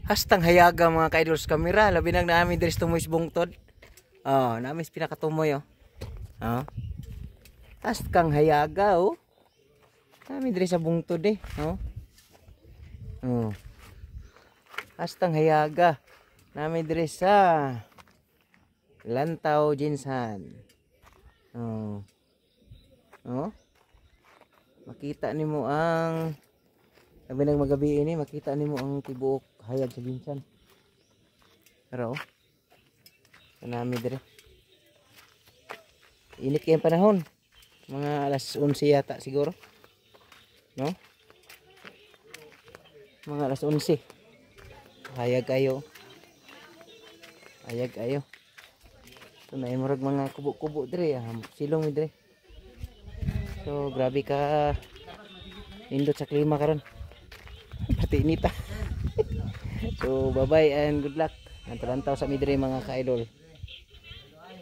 Hastang hayaga, mga ka-idol, sa kamera. Labi nang namin diri sa tumoy sa bungtod. Oh, namin sa pinakatumoy oh. Oh. Hastang hayaga oh. Namin diri sa bungtod eh. Oh. Oh. Hastang hayaga. Namin diri sa Lantaw, GenSan. Oh. Oh. Makita nimo ang labi nang magabi ini, makita nimo ang tibuok hayag sa GenSan. Pero oh. Nami dire. Init kayong panahon. Mga alas 11 yata siguro. No? Mga alas 11. Hayag kayo. Hayag kayo. Ito na murag mga kubo-kubo dire. Ah, silong mi dire. So grabe ka nindot sa klima karon. Pati inita. So bye-bye and good luck. Lantaw sa mi dire, mga ka-idol.